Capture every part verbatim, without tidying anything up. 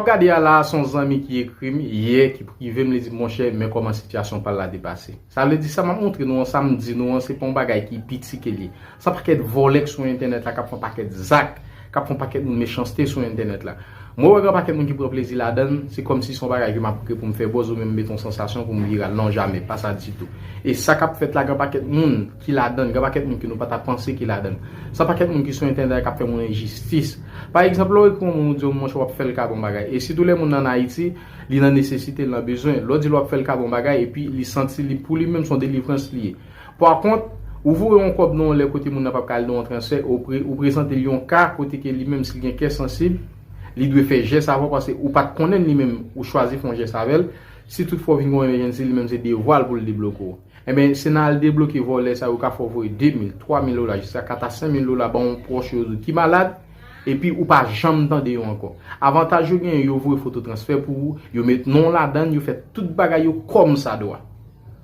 Gade a la, se yon zanmi ki ekri m yè, ki prive m, li di m, monchè, men kòman sitiyasyon pa l la te pase. Sa vle di, sa m ap montre nou an, sa m di nou an, se pa yon bagay ki piti ke l ye. Se yon pakèt vòlè k sou entènèt la, k ap fè yon pakèt zak, k ap fè yon pakèt moun mechanste sou entènèt la. Mwen wè gen yon pakèt moun ki pran plezi ladan l, se kòmsi se yon bagay ke m ap kre pou m fè buzz, ou menm mete yon sansasyon pou m viral. Non, jamè, pa sa ditou. E sa k ap fèt la, gen yon pakèt moun ki ladan l, gen yon pakèt moun ke nou pa ta panse ki ladan l. Se yon pakèt moun ki sou entènèt la k ap fè moun enjistis. Pa egzanp, lè w ekri yon moun, ou di yo, monchè, w ap fè l ka bon bagay. E sitou lè moun nan Ayiti, li nan nesesite, li nan bezwen. Lè w di l w ap fè l ka bon bagay, epi li santi li pou li menm, se yon delivrans li ye. Pa kont, ou voye yon kòb nan yon lè kote moun nan p ap ka al nan yon transfè, ou pre-, ou prezante l yon ka kote ke li menm, si l gen kè sansib, li dwe fè jès avè w, paske ou pa t konnen l li menm, ou chwazi fè yon jès avè l. Si toutfwa w vin gen yon emèjènsi, li menm se devwa l pou l debloke w. Enben, se nan al debloke vòlè sa yo ka fè w voye de mil, twa mil dola, jiska kat a senk mil dola ba yon pwòch yo ki malad, epi ou pa janm tande yo ankò. Avantaj yo genyen, yo voye foto transfè pou ou, yo met non w ladan l, yo fè tout bagay yo kòmsadwa.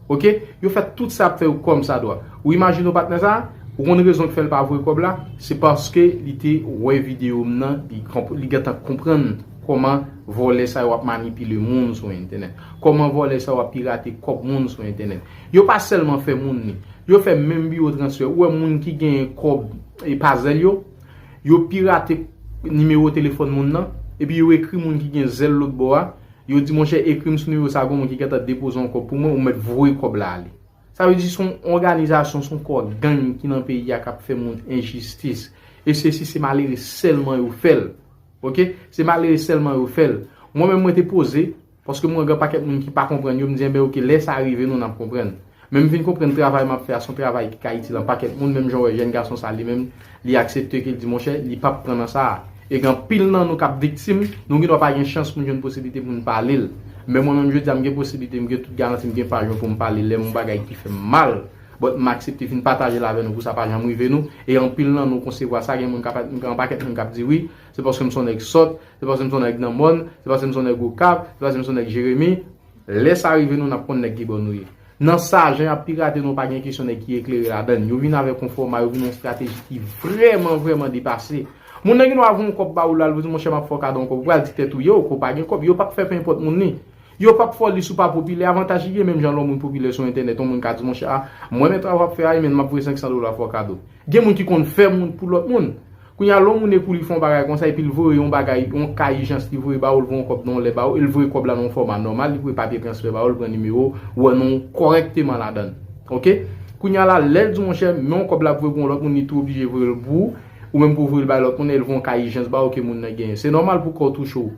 Oke? Yo fè tout sa ap fè yo kòmsadwa. Ou imajine w patnè sa? Ou konn rezon k fè l pa voye kòb la? Se paske li te wè videyo m nan, li konp-, li gentan konprann kòman vòlè sa yo ap manipile moun sou entènèt. Kòman vòlè sa yo ap pirate kòb moun sou entènèt. Yo pa sèlman fè moun li. Yo fè menm biwo transfè. Ou wè moun ki genyen kòb e pa zèl yo, yo pirate nimewo telefòn moun nan, epi yo ekri moun ki gen zèl lòt bò a, yo di, monchè, ekri m sou nimewo sa, gen yon moun ki gentan depoze yon kòb pou mwen, ou mèt voye kòb la ale. Sa vle di se yon òganizasyon, se yon kò gang ki nan peyi a k ap fè moun enjistis. E sesi se malere sèlman yo fè l. Oke? Se malere sèlman yo fè l. Mwen menm mwen te poze, paske mwen gen pakèt moun ki pa konprann yo, m di, enben oke, lè sa rive nou, n ap konprann. Men m vin konprann travay m ap fè a, se yon travay ki ka itil yon pakèt moun, menm jan w wè jèn gason sa li menm, li aksepte ke l di, monchè, li p ap pran nan sa a. E gen anpil nan nou k ap viktim, nou gendwa pa gen chans pou n jwenn posiblite pou n pale l. Men mwen menm, jodi a, m gen posiblite, m gen tout garanti, m gen paj mwen pou m pale lè m yon bagay ki fè m mal. But m aksepte vin pataje l avè nou pou sa pa janm rive nou. E anpil nan nou konsevwa sa, gen moun k ap, gen yon pakèt moun k ap di wi, se paske m se yon nèg sòt, se paske m se yon nèg nan mòn, se paske m se yon nèg Okap, se paske m se yon nèg Jeremi. Lè sa rive nou, n ap konn nèg ki bò nou ye. Nan sa, jan y ap pirate nou, pa gen kesyon nèg ki eklere ladan l. Yo vin avèk yon fòma, yo vin yon estrateji ki vrèman, vrèman depase. Moun nan gen dwa voye yon kòb ba ou la, l di, monchè, m ap fè w kado yon kòb. Ou pral di tèt ou, yo, ke w pa gen kòb. Yo p ap fè penenpòt moun li. Yo p ap fè w li si w pa popilè. Avantaj ki gen menm jan lè yon moun popilè sou entènèt, yon moun ka di, monchè, a, mwen renmen travay w ap fè a, men m ap voye senk san dola fè w kado. Gen moun ki konn fè moun pou lòt moun. Kounye a, lè yon moun ekri w, li fè yon bagay konsa, epi l voye yon bagay, yon ka ijans, li voye ba ou, l voye yon kòb nan yon lè ba ou, e l voye kòb la nan yon fòma nòmal, li voye papye transfè ba ou, l pran nimewo, ou wè non w kòrèkteman ladan l. Oke? Kounye a la, lè l di w, monchè, men yon kòb l ap voye pou yon lòt moun, li tou oblije voye l pou ou, ou menm pou w voye l bay lòt moun, e l voye yon ka ijans ba ou ke moun nan genyen. Se nòmal pou kò w touche w.